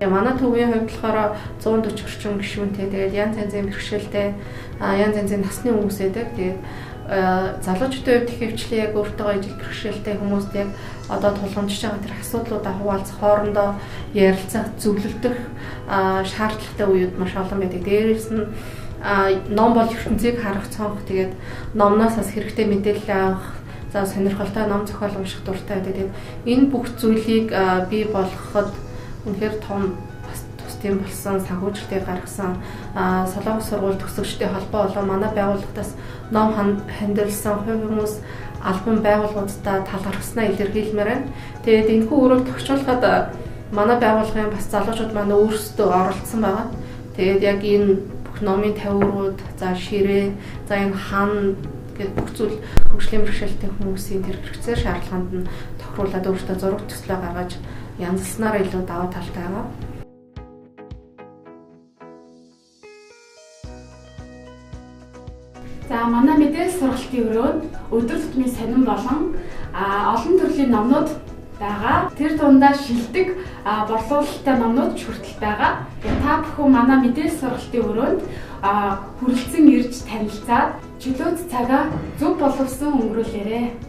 Манай төвийн хувьд болохоор 140 орчим гишүүнтэй. Тэгээд янз янзын бэрхшээлтэй, янз янзын насны хүмүүс байдаг. Тэгээд залуучуудын хувьд ихэвчлэн яг өөртөө ижил бэрхшээлтэй хүмүүст яг одоо тулгамдж байгаа тэр асуудлуудаа хуваалцах, хоорондоо ярилцах, зөвлөлдөх шаардлагатай үеуд маш олон байдаг. Дээрээс нь ном бол ертөнцийг харах, цонх, тэгээд номноос бас хэрэгтэй мэдээлэл авах, за сонирхолтой ном зохиол унших дуртай байдаг. Тэгээд энэ бүх зүйлийг бий болгоход үнэхээр том бас тус тийм болсон, санхүүжилтийг гаргасан, Солонгос сургууль төгсөгчдийн холбоо болон манай байгууллагатаас ном хандилсан хувь хүмүүс, албан байгууллагуудаа талархснаа илэрхийлмээр байна. Тэгээд энэхүү өрөөг тохиолдоход манай байгууллагын бас залуучууд маань өөрсдөө оролцсон байгаа. Тэгээд яг энэ бүх номын тавиурууд, за ширээ, за энэ хан гээд бүх зүйл хөгжлийн бэрхшээлтэй хүмүүсийн тэр хэрэгцээ шаардлаганд нь тохируулаад өөрсдөө зураг төслөө гаргаж янзлснараа илүү даваа талтай байгаа. За манай мэдээлэл сургалтын өрөөнд өдөр тутмын сонин болон олон төрлийн номнууд байгаа. Тэр дундаа шилдэг борлуулалттай номнууд ч хүртэл байгаа. Та бүхэн манай мэдээлэл сургалтын өрөөнд хүрэлцэн ирж танилцаад чөлөөт цагаа зөв боловсон өнгөрүүлээрэй.